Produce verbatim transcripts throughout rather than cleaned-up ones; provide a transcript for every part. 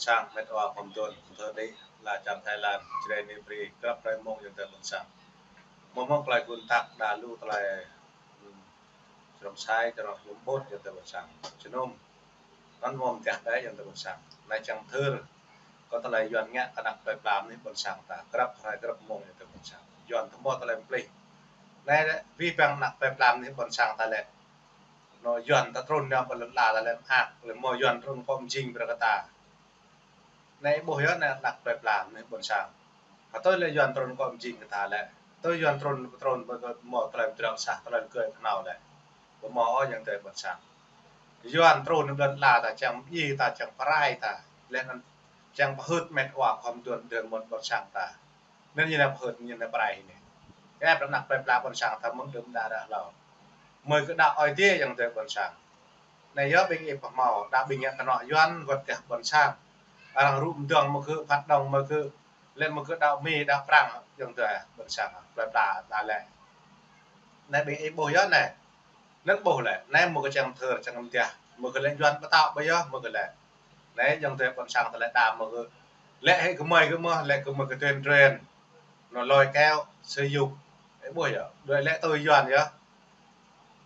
Sang met wa khom tun, thơ đi, la čăm Thái Lan, Jrai ni pri, krăp rai mông yơ̆ng tơ ƀôn sang. Mơ̆ng mơ̆ng tơlơi gun tak, đa lu tơlơi, hmm, srong sai, čơrong hium ƀut yơ̆ng tơ ƀôn sang. Čơnum, anŭn mơ̆ng mơtiah đơi yơ̆ng tơ ƀôn sang. Anai čang thơ, kơ tơlơi Yuan ngă kơ anăk plơi pla mơnuih ƀôn sang ta, krăp rai krăp mông yơ̆ng tơ ƀôn sang. Yuan tơmô tơlơi plih. Anai, abih bang anăk plơi pla mơnuih ƀôn sang ta lĕ. Anŏ Yuan ta trŭn nao ƀơi lŏn ala ta lĕ mơak, lĕ mơ̆ Yuan trŭn kơ mơjing brơi kơ ta. Anai ƀuh yơh anai anăk plơi pla mơnuih ƀôn sang. Hơtơi lĕ Yuan trŭn kơ mơjing kơ ta lĕ. Hơtơi Yuan trŭn, trŭn ƀơi kơ mơ̆ tơlơi mơdrŏng sah, tơlơi gơi kơnao lĕ. Ƀơi mơ̆ ôh yơ̆ng tơ ƀôn sang. Yuan trŭn ƀơi lŏn ala ta čang mơyê ta, čang pơrai ta. Lĕ anŭn čang pơhưt met wa khom tun dơ̆ng mơ̆n ƀôn sang ta. Anŭn ñu nao pơhưt, ñu nao pơrai anai. Kơ ƀră anăk plơi pla ƀôn sang ta mơ̆ng đưm đă đă hlâo. Mơi kơ đaŏ Ơi Adai yơ̆ng tơ ƀôn sang. Anai yơh ƀing ih pơhmâo, đa ƀing ngă kơnŏ Yuan wơ̆t tơh ƀôn sang. Arăng rŭ mơdơ̆ng mơ̆ kơ, phat đŏng mơ̆ kơ, lĕ mơ̆ kơ đaŏ Mi, đaŏ Prang, yơ̆ng tơ ƀôn sang, plơi pla đa lĕ. Anai ƀing ih ƀuh yơh anai. Anŭn ƀuh lĕ, anai mơ̆ kơ čang thơ, čang mơtiah, mơ̆ kơ lĕ Yuan pơtao ƀơi yơh, mơ̆ kơ lĕ. Anai yơ̆ng tơ ƀôn sang ta lĕ đa mơ̆ kơ. Lĕ hĭ kơmơi kơ mơ̆, lĕ kơmơi kơ tuen tuen. Anŏ lơi keo, sơyuk. Ih ƀuh yơh, đuaĭ lĕ tui Yuan yơh.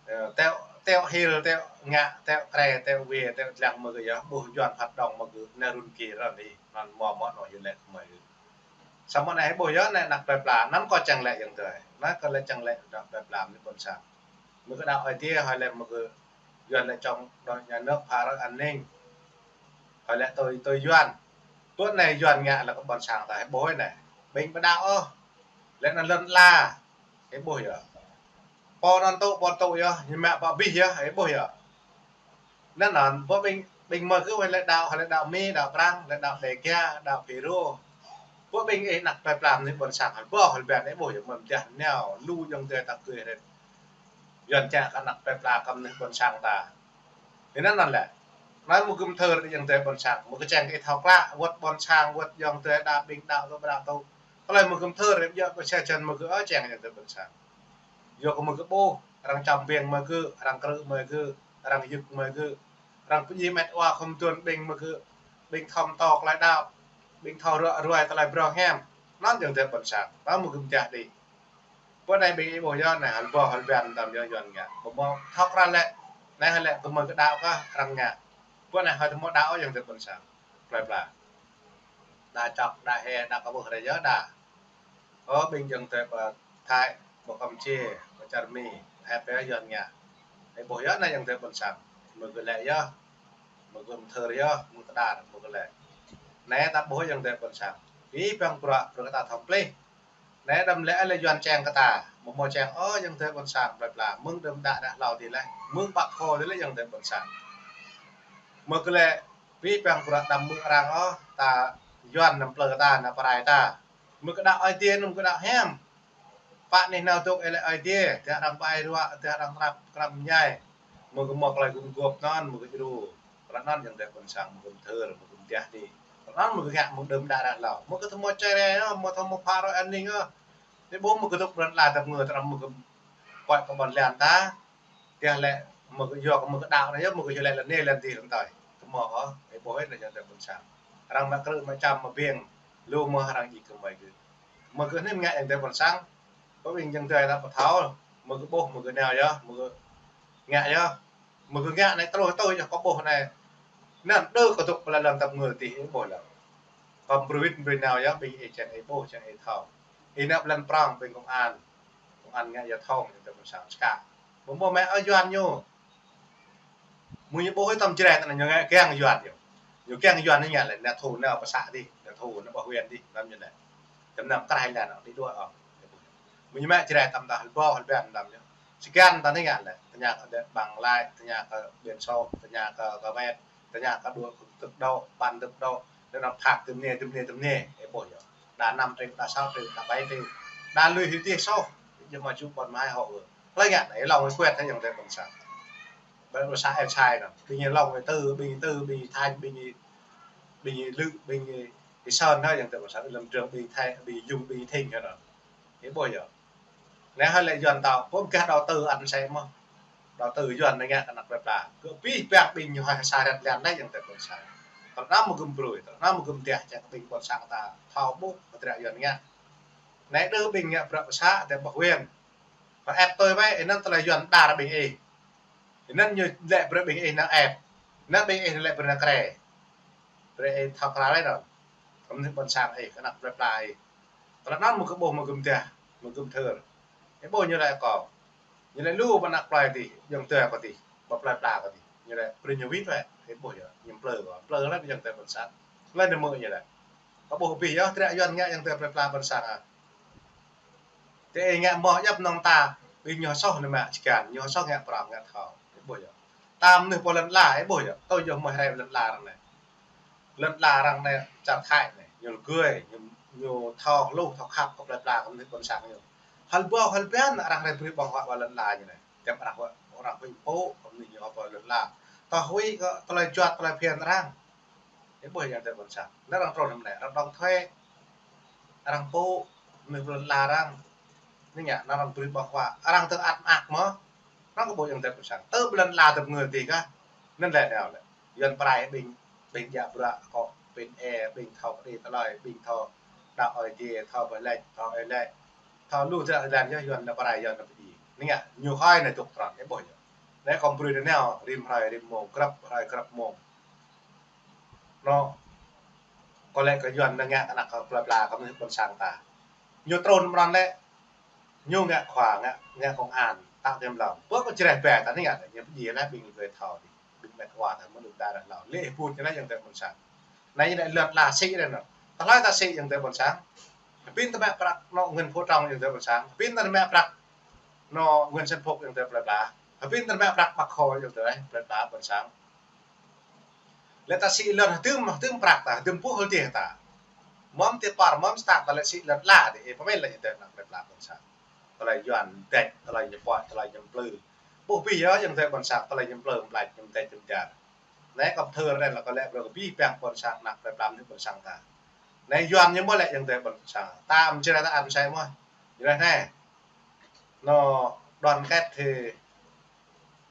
Ơ, teo, teo hil, teo ngă, teo kre, teo wê, teo dlăng mơ̆ kơ yơh, ƀuh Yuan phat đŏng mơ̆ kơ, anai run ki run đi, anŭn mơ̆ mơ̆ anŏ hil lĕ kơmơi. Samơ̆ anai ih ƀuh yơh, anai anăk plơi pla, anŭn kơ čang lĕ yơ̆ng tơ. Anai kơ lĕ čang lĕ anăk plơi pla mơnuih ƀôn sang. Mơ̆ kơ đaŏ Ơi Adai, hơi lĕ mơ̆ kơ Yuan lĕ čong đôč nhà nước phá rối an ninh. Hơi lĕ tui, tui Yuan. Tuan anai Yuan ngă lĕ kơ ƀôn sang ta, ih ƀuh anai. Ƀing ƀu đaŏ ôh. Lĕ anŭn lŏn ala. Ih ƀuh yơh. Pô anŭn tŭ, pô tŭ yơh, ñu mă pơ abih yơh, ih ƀuh yơh. Anŭn anŭn, ƀuh ƀing, ƀing mơi kơ hơi lĕ đaŏ, hơi lĕ đaŏ Mi, đaŏ Prang, lĕ đaŏ Đêga, đaŏ Phi Rô. Ƀuh ƀing ih anăk plơi pla mơnuih ƀôn sang, hơi ƀuh, hơi ƀiă, ih ƀuh yơh, mơ̆ mơtiah nao, lu yơ̆ng tơ ta kơi rĕt. Yuan čang kơ anăk plơi pla kơ mơnuih ƀôn sang ta. Anŭn anŭn lĕ. Anai mơ̆ gum thơ rĕt yơ̆ng tơ ƀôn sang, mơ̆ kơ čang kơ ih thâo klă, wơ̆t ƀôn sang, wơ̆t yơ̆ng tơ đa ƀing đaŏ tŭ ƀu đaŏ tŭ. Tơlơi mơ̆ gum thơ rĕt yơh, ƀơi sa čan mơ̆ kơ ơ čang yơ̆ng tơ ƀôn sang. Yua kơ mơ̆ kơ ƀuh, arăng čăm ƀing mơ̆ kơ, arăng krư̆ mơ̆ kơ, arăng yŭk mơ̆ kơ, arăng pơdjai met wa khom tun ƀing mơ̆ kơ, ƀing thâo mơtô tơlơi đaŏ, ƀing thâo ruă ruai tơlơi brŏ hiam, anŭn yơ̆ng tơ ƀôn sang, ta mơ̆ gum jah đĭ. Pơ anai ƀing ih ƀuh yơh anai, hơl ƀuh hơl ƀiă tơm yơh Yuan ngă. Ƀu mơ̆ thâo krăn lĕ, anai hơi lĕ kơ mơi kơ đaŏ kơ arăng ngă. Pơ anai hơi tơmô đaŏ yơ̆ng tơ ƀôn sang. Plơi pla. Đa čŏk, đa hê, đa kơ ƀuh rĕ yơh đa. Ơ ƀing yơ̆ng tơ pơ Thái, pơ Kampuchia, pơ Čar Mi, hĕp yơh Yuan ngă. Ih ƀuh yơh anai yơ̆ng tơ ƀôn sang. Mơ̆ kơ lĕ yơh. Mơ̆ kơ mơthơr yơh, mơ̆ tơdar, mơ̆ kơ lĕ. Anai ta ƀuh yơ̆ng tơ ƀôn sang. Abih bang bruă, bruă kơ ta thâo plih. Anai đăm lĕ lĕ Yuan čang kơ ta. Mơ̆ mơ̆ čang, ơ, yơ̆ng tơ ƀôn sang, plơi pla. Mơ̆ng đưm đă đă hlâo tih lĕ. Mơ̆ng Bác Hồ tih lĕ yơ̆ng tơ ƀôn sang. Mơ̆ kơ lĕ, abih bang bruă đăm mơ̆ arăng ôh, ta Yuan anăm plơi ta, anăm pơrai ta. Mơ̆ kơ đaŏ Ơi Adai, anăm kơ đaŏ hiam. Pă anih nao dŏ ih lĕ Ơi Adai, tơdah arăng pơai ruă, tơdah arăng krăp, krăp mơñai. Mơ̆ kơ mơ̆ tơlơi gum gŏp anŭn, mơ̆ kơ djru. Krăn anŭn yơ̆ng tơ ƀôn sang, mơ̆ gum thơ, mơ̆ gum jah đĭ. Krăn anŭn mơ̆ kơ ngă mơ̆ng đưm đă đă hlâo. Mơ̆ kơ tơmô čơrê ôh, mơ̆ tơmô phá rối an ninh ôh. Ih ƀuh mơ̆ kơ dŏ ƀơi lŏn ala ta mơ̆, tơdah mơ̆ kơ pơai kơ ƀôn lan ta. Tơdah lĕ mơ̆ kơ yua kơ mơ̆ kơ đaŏ anai yơh, mơ̆ kơ yua lĕ lŏn anai lŏn adih lŏn tơi. Tơmô ôh, ih ƀuh anai yơ̆ng tơ ƀôn sang. Arăng mă krư̆ mă čăm mă ƀing, lu mơ̆ arăng djik kơ mơi kơ. Mơ̆ kơ anai ngă yơ̆ng tơ ƀôn sang. Pơ ƀing yơ̆ng tơ ta pơthâo, mơ̆ kơ ƀuh, mơ̆ kơ nao yơh, mơ̆ kơ ngă yơh. Mơ̆ kơ ngă anai truh tui yơh kơ ƀuh anai. Anŭn đơ kơ dŏ pơlă lŏn tơm ngơ tih ih ƀuh lĕ. Kơ brŭ wĭt brŭ nao yơh, ƀing ih čang ih ƀuh, čang ih thâo. Ih nao pơlăn prong ƀing công an. Công an ngă yơh thâo yơ̆ng tơ ƀôn sang čơkă. Ƀu mơ̆ mă ơ Yuan ñu. Mơ̆ ñu ƀuh ih tơm Jrai tơnă ñu ngă kiăng Yuan ñu. Ñu kiăng Yuan ñu ngă lĕ, nao thu nao pơ să dih, nao thu nao pơ huyện dih, anăm ñu lĕ. Tơm anăm krah lĕ anŭn, đĭ đuaĭ ôh. Mơ̆ ñu mă Jrai tơm ta hơl ƀuh hơl ƀiă tơm ñu. Sơkăn ta anai ngă lĕ, tơña kơ đe Bằng Lai, tơña kơ Biển Số, tơña kơ, kơ Met, tơña kơ đuaĭ kơ tơk đô, păn tơk đô, đe anŭn phạt tơm anai, tơm anai, tơm anai, ih ƀuh yơh. Đa năm triệu, đa sáu triệu, đa bảy triệu, đa lui hyu tih soh, yơh mă čŭ ƀôn mă hai hộ. Hlơi ngă anai, ih lŏng ih kuet hă yơ̆ng tơ ƀôn sang. Ƀơi ƀôn sang ih sai anŭn. Ƀing ih Long, ƀing ih Tư, ƀing ih Tư, ƀing ih Thanh, ƀing ih, ƀing ih Lư, ƀing ih Sơn hă yơ̆ng tơ ƀôn sang. Lâm Trường, ƀing ih Thái, ƀing ih Dung, ƀing ih Thinh hă anŭn. Ih ƀuh yơh. Anai hơi lĕ Yuan tao, ƀuh gah đầu tư ăn sĕ mơ̆. Đầu tư Yuan anai ngă kơ anăk plơi pla. Kơ abih bang ƀing ñu hơi sa rĕt lan anai yơ̆ng tơ ƀôn sang. Tơlơi anŭn mơ̆ gơ̆m brơi, tơlơi anŭn mơ̆ gơ̆m teh, čang ƀing ƀôn sang ta thâo ƀuh, pơtrek Yuan ngă. Anai đơ ƀing ngă bruă pơsă, tơlơi ƀuh Yuan. Pơep tui ƀai, anŭn tơlơi Yuan đar ƀing ih. Anŭn ñu lĕ brơi ƀing ih nao ep. Anŭn ƀing ih lĕ brơi nao kre. Brơi ih thâo kral ih anŭn. Kơ mơnuih ƀôn sang ih, kơ ană plơi pla ih. Tơlơi anŭn mơ̆ gơ̆m ƀuh, mơ̆ gơ̆m teh, mơ̆ gơ̆m thơr. Ih ƀuh ñu lĕ kâo. Ñu lĕ lu ƀing ană plơi tih, ayŏng adơi kâo tih, ƀơi plơi pla kâo tih. Ñu lĕ brơi ñu wĭt wĕ, ih ƀuh yơh, ñu plư kâo. Plư lĕ ayŏng adơi ƀôn sang. Lĕ anai mơ̆ ñu lĕ. Kâo ƀuh abih yơh, pơtrek Yuan ngă ayŏng adơi plơi pla ƀôn sang ah. Tơ ih ngă mơ̆ djŏp nong ta, ƀing ñu soh anai mă čơkăn, ñu soh ngă prong ngă thâo. Ih ƀuh yơh. Ta mơnuih pơ lŏn ala, ih ƀuh yơh. Tui yơh mơ̆ hrơi lŏn ala arăng anai. Lŏn ala arăng anai, čar Thái anai, ñu lơgơi, ñu, ñu thâo hluh, thâo khăp kơ plơi pla, kơ mơnuih ƀôn sang ñu. Hơl ƀâo, hơl ƀiăn, arăng rai brơi ƀơ̆ng huă pơ lŏn ala ñu anai. Tơm arăng huă, arăng huĭ pô, kơ mơnuih ñu pơ lŏn ala. Thâo huĭ kơ tơlơi juăt, tơlơi phiăn arăng. Ih ƀuh ayŏng adơi ƀôn sang. Anai arăng trŭn hăm anai, arăng đŏng thuê. Arăng pô, mơnuih pơ lŏn ala arăng. Anai ngă, anai arăng brơi ƀơ̆ng huă. Arăng tơ̆ng ăt mơak mơ̆. Arăng kơ ƀuh ayŏng adơi ƀôn sang. Tơ pơ lŏn ala tơ̆p ngơ tih kah. Anŭn lĕ nao lĕ. Yuan pơrai ƀing, ƀing djă bruă kơ, ƀing ê, ƀing thâo kơđi tơlơi, ƀing thâo đaŏ Ơi Adai, thâo pơlĕč, thâo ê lĕ. Thâo lu tơlơi Yuan yơh, Yuan anai pơrai, Yuan anai pơdjai. Anai ngă, ñu hơi anai dŏ trŭn, ih ƀuh yơh. Anai kâo brơi anai nao, rĭm hrơi, rĭm mông, grăp hrơi, grăp mông. Anŭn, kâo lĕ kơ Yuan anai ngă kơ ană kơ plơi pla kơ mơnuih ƀôn sang ta. Ñu trŭn mơ̆n lĕ, ñu ngă khua, ngă, ngă công an, tăk tem lŏm. Pơ kơ čreh ƀe ta anai ngă, ñu pơdjai lĕ ƀing gơ̆ thâo, ƀing met wa ta mơ̆ đŭk đa rah hlâo. Lĕ ih ƀuh anai ayŏng adơi ƀôn sang. Anai lĕ lŏn ala sĭ anai anŭn. Tơlơi ta sĭ ayŏng adơi ƀôn sang. Hơbĭn ta mă prăk anŏ Nguyễn Phú Trọng ayŏng adơi ƀôn sang. Hơbĭn ta mă prăk anŏ Nguyễn Xuân Phúc ayŏng adơi plơi pla. Hơbĭn ta mă prăk Bác Hồ ayŏng adơi plơi pla ƀôn sang. Lĕ ta sĭ lŏn hơdôm, hơdôm prăk ta, hơdôm ƀuh hơdih ta. Mơ̆m tơpăr, mơ̆m stăk ta lĕ sĭ lŏn ala dih, ih pơmĭn lĕ ayŏng adơi ană plơi pla ƀôn sang. Tơlơi Yuan đĕč, tơlơi ñu pơ̆k, tơlơi ñu plư. Ƀuh abih yơh ayŏng adơi ƀôn sang, tơlơi ñu plư, ñu plĕč, ñu đĕč, ñu jar. Anai kâo pơthâo anai lĕ kâo lĕ brơi kơ abih bang ƀôn sang, ană plơi pla mơnuih ƀôn sang ta. Anai Yuan ñu mơ̆ lĕ ayŏng adơi ƀôn sang. Ta mơ̆ čơrai ta ăt mơsĕ mơ̆. Ñu lĕ anai. Anŏ đoàn kết thì,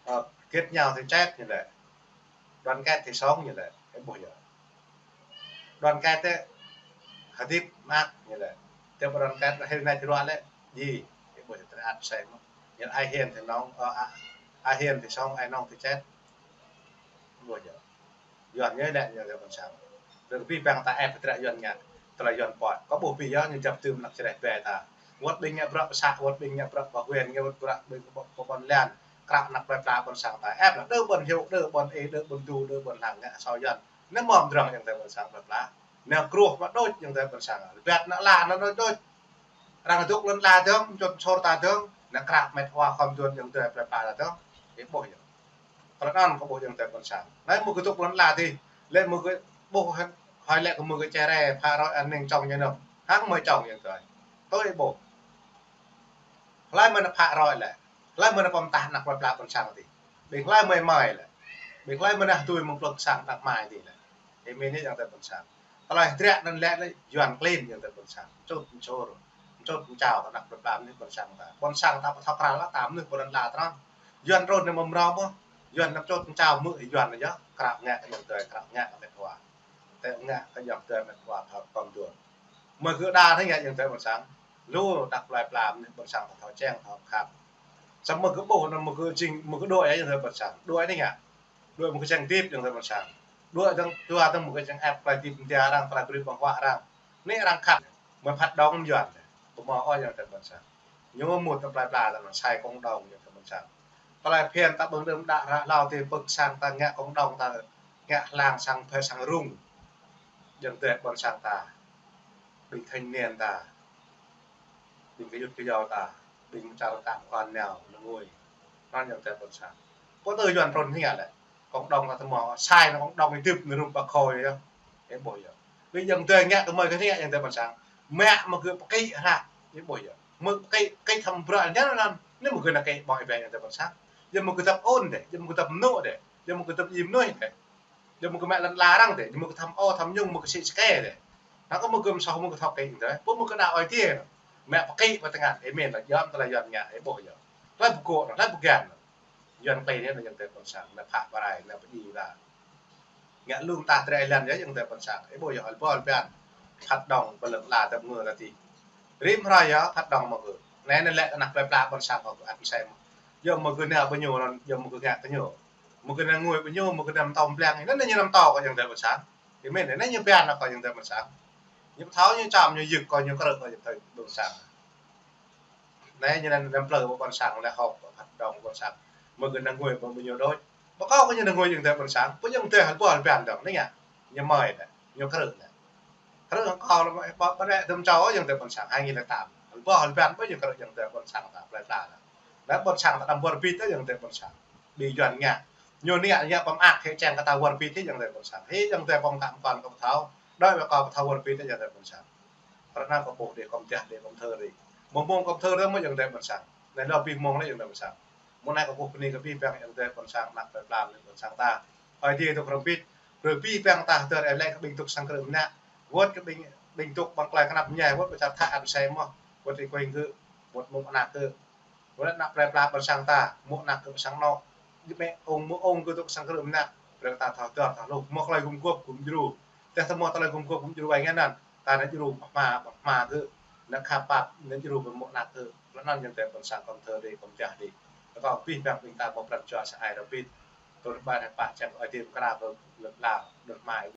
ờ, kết nhau thì chết ñu lĕ. Đoàn kết thì sống ñu lĕ. Ih ƀuh yơh. Đoàn kết tơ hơdip mơak ñu lĕ. Tơ ƀu đoàn kết hrơi anai tơdruă lĕ. Djai. Ih ƀuh yơh tơlơi ăt mơsĕ mơ̆. Ñu lĕ ai hiền thì nong, ơ, a-, ai hiền thì sống, ai nong thì chết. Ih ƀuh yơh. Yuan ñu lĕ ayŏng adơi ƀôn sang. Brơi kơ abih bang ta ĕp pơtrek Yuan ngă. Tơlơi Yuan pơ̆k. Kâo ƀuh abih yơh ñu djăp tơm ană čơrai ƀe ta. Wơ̆t ƀing ngă bruă pơsă, wơ̆t ƀing ngă bruă pơ huyện, ngă wơ̆t bruă ƀing pơ, pơ ƀôn lan. Krăp ană plơi pla ƀôn sang ta. Ĕp lĕ đơ ƀôn hiu, đơ ƀôn ê, đơ ƀôn du, đơ ƀôn lăng ngă asâo Yuan. Anai mơ̆ mơdrŏng ayŏng adơi ƀôn sang plơi pla. Anai kruh mă đôč ayŏng adơi ƀôn sang. Lĕ ƀiă ană ala anŭn đôč. Arăng dŏ lŏn ala dơ̆ng, čŏt sor ta dơ̆ng. Anai krăp met wa khŏm duôn ayŏng adơi plơi pla dơ̆ng. Ih ƀuh yơh. Tơlơi anŭn kâo ƀuh ayŏng adơi ƀôn sang. Anai mơ̆ gơ̆ dŏ lŏn ala dih. Lĕ mơ̆ gơ̆ ƀuh hơi lĕ kơ mơ̆ gơ̆ čơrai phă roi an ninh čŏng ñu nơ̆ng. Hăng mơi čŏng ayŏng adơi. Tui ih ƀuh. Hlơi mơi nao phă roi lĕ. Hlơi mơi nao pơm tah ană plơi pla ƀôn sang dih. Ƀing hlơi mơi mơi lĕ. Ƀing hlơi mơi nao tui mơ̆ng plơi sang ană mai dih lĕ. Ih mĭn anai ayŏng adơi ƀôn sang. Tơlơi hơdră anŭn lĕ lĕ Yuan klin ayŏng adơi ƀôn sang. Čut čur. Čut čao kơ ană plơi pla mơnuih ƀôn sang ta. Ƀôn sang ta pơthâo kral lă ta mơnuih pơ lŏn ala trŏng. Yuan trŭn anai mơ̆ mrâo mơ̆. Yuan anŭn čut čao mơ̆ Yuan anai yơh. Krăp ngă kơ ayŏng adơi, krăp ngă kơ met wa. Tơ ngă kơ ayŏng adơi met wa thâo khŏm duôn. Mơi gơ̆ đa anai ngă ayŏng adơi ƀôn sang. Lu ană plơi pla mơnuih ƀôn sang ta thâo čeng thâo khăp. Samơ̆ mơi gơ̆ ƀuh anŭn mơi gơ̆ jing, mơi gơ̆ đuaĭ ayŏng adơi ƀôn sang. Đuaĭ anai ngă. Đuaĭ mơ̆ kơčeng hơdip ayŏng adơi ƀôn sang. Đuaĭ dơ̆ng, dua dơ̆ng mơ̆ kơčeng ĕp tơlơi hơdip mơ̆ng arăng, tơlơi brơi ƀơ̆ng huă arăng. Anai arăng khăp. Mơi phat đŏng mơ̆ Yuan. Ƀu hmâo ôh ayŏng adơi ƀôn sang. Ñu mŭt tơ plơi pla ta anŭn sai cộng đồng ayŏng adơi ƀôn sang. Tơlơi phiăn ta ƀơ̆ng đưm đă ră hlâo tih pơ̆k sang ta ngă cộng đồng ta ngă hlang sang phê sang rŭng. Ayŏng adơi ƀôn sang ta. Ƀing thanh niên ta. Ƀing gơyut gơyâo ta, ƀing čar ta kơ nao, nao ngui. Anŭn ayŏng adơi ƀôn sang. Pô tơ Yuan trŭn hing lĕ. Cộng đồng ta tơmơ̆, sai anŭn cộng đồng hơdip anŭn rup ƀă khôi yơh. Ih ƀuh yơh. Ƀing ayŏng adơi ngă kơ mơi kơ anai ayŏng adơi ƀôn sang. Mă mơ̆ gơ̆ pơkĭ hră. Ih ƀuh yơh. Mơ̆ pơkĭ, pơkĭ thăm bruă anŭn anŭn. Anai mơ̆ gơ̆ nao kĭ ƀơi ƀing ayŏng adơi ƀôn sang. Yua mơ̆ gơ̆ tơp ôn dih, yua mơ̆ gơ̆ tơp mơnŭ dih, yua mơ̆ gơ̆ tơp im mơnuih dih. Yua mơ̆ gơ̆ mă lŏn ala arăng dih, yua mơ̆ gơ̆ thăm ô thăm nhung, mơ̆ gơ̆ sĭ sơkê dih. Anŭn kơ mơ̆ gơ̆ mơsoh mơ̆ gơ̆ thâo kĭ dih. Pô mơ̆ gơ̆ đaŏ Ơi Adai. Mă pơkĭ pơtơngan, ih mĭn lĕ yom tơlơi Yuan ngă, ih ƀuh yơh. Tơlơi pơgô̆ anŭn, tơlơi pơgăn anŭn. Yuan klin anai ayŏng adơi ƀôn sang, anai phă pơrai, anai pơdjai ta. Ngă lung ta tre lăn yơh ayŏng adơi ƀôn sang. Ih ƀuh yơh hơbâo hơbăn. Phat dong ƀơi lŏn ala tơm ngơ ră tih. Rĭm hrơi yơh phat dong mơ̆ gơ̆. Anai anai lĕ kơ ană plơi pla ƀôn sang kơ gơ̆ ăt mơsĕ mơ̆. Yơh mơ̆ gơ̆ anai ƀu ñu anŭn, yơh mơ̆ gơ̆ ngă kơ ñu. Mơ̆ gơ̆ anai ngui ƀu ñu, mơ̆ gơ̆ anai mơtâo ƀlăng. Anŭn anai ñu anăm mơtâo kơ ayŏng adơi ƀôn sang. Kơ mĭn anai ñu pơhiăp kơ ayŏng adơi ƀôn sang. Ñu pơthâo ñu čăm ñu yơk kơ ñu krư̆ kơ ayŏng adơi ƀôn sang. Anai ñu anŭn lăm plơi ƀôn sang lĕ hŏk phat dong ƀôn sang. Mơ̆ gơ̆ anai ngui ƀu ñu đôč. Ƀu kâo kơ ñu anai ngui ayŏng adơi ƀôn sang. Pơ ayŏng adơi hơbâo hơbăn dong anai ngă. Ñu mơi anai. Ñu krư̆ anai. Krư̆ hăng kâo lăm ƀă ƀă rĕ tơm čô ayŏng adơi ƀôn sang hai nghìn lẻ tám. Hơbâo hơbăn ƀu ñu krư̆ ayŏng adơi ƀôn sang ta plơi pla anai. Anai ƀôn sang ta đăm wơr bit ayŏng adơi ƀôn sang. Ƀing Yuan ngă. Ñu anai ngă pơmơak hĭ čang kơ ta wơr bit hĭ ayŏng adơi ƀôn sang. Hĭ ayŏng adơi ƀôn sang kơ pơthâo. Đôč ƀu kâo pơthâo wơr bit ayŏng adơi ƀôn sang. Ră anai kâo ƀuh đĭ kơm tah đĭ kơm thơ đĭ. Mơ̆ng mông kơm thơ đĭ mơ̆ ayŏng adơi ƀôn sang. Anai lơ ƀing mông lĕ ayŏng adơi ƀôn sang. Mơ̆ng anai kâo ƀuh bơni kơ abih bang ayŏng adơi ƀôn sang, ană plơi pla lĕ ƀôn sang ta. Ơi Adai dŏ hrŏm bit. Brơi abih bang ta hơdơr ih lĕ kơ ƀing dŏ sang krư̆ mơnă. Wơ̆t kơ ƀing, ƀing dŏ ƀăng klai kơnăp mơñai, wơ̆t ƀơi čar Thái ăt mơsĕ mơ̆. Wơ̆t ih kuing gơ̆. Wơ̆t mơ̆ng ană gơ̆. Wơ̆t ană plơi pla ƀôn sang ta, mơ̆ng ană gơ̆ ƀôn sang anŏ. Gơ̆ mơ̆ ung mơ̆ ung gơ̆ dŏ sang krư̆ mơnă. Brơi ta thâo hơdơr thâo hluh. Mơ̆ tơlơi gum guôp gum djru. Tơdah ta mơ̆ tơlơi gum guôp gum djru wai ngă anŭn. Ta ană djru pơhma, pơhma gơ̆. Ană khăp pap, ană djru pơmơ̆ ană gơ̆. Lăng anŭn ayŏng adơi ƀôn sang kơm thơ đĭ, kơm tah đĭ. Kơ abih bang ƀing ta ƀuh pran jua sa ai rơbit. Tơl ƀai hăng pă čang ơi adai mơkra kơ lŏn ala, lŏn hmai.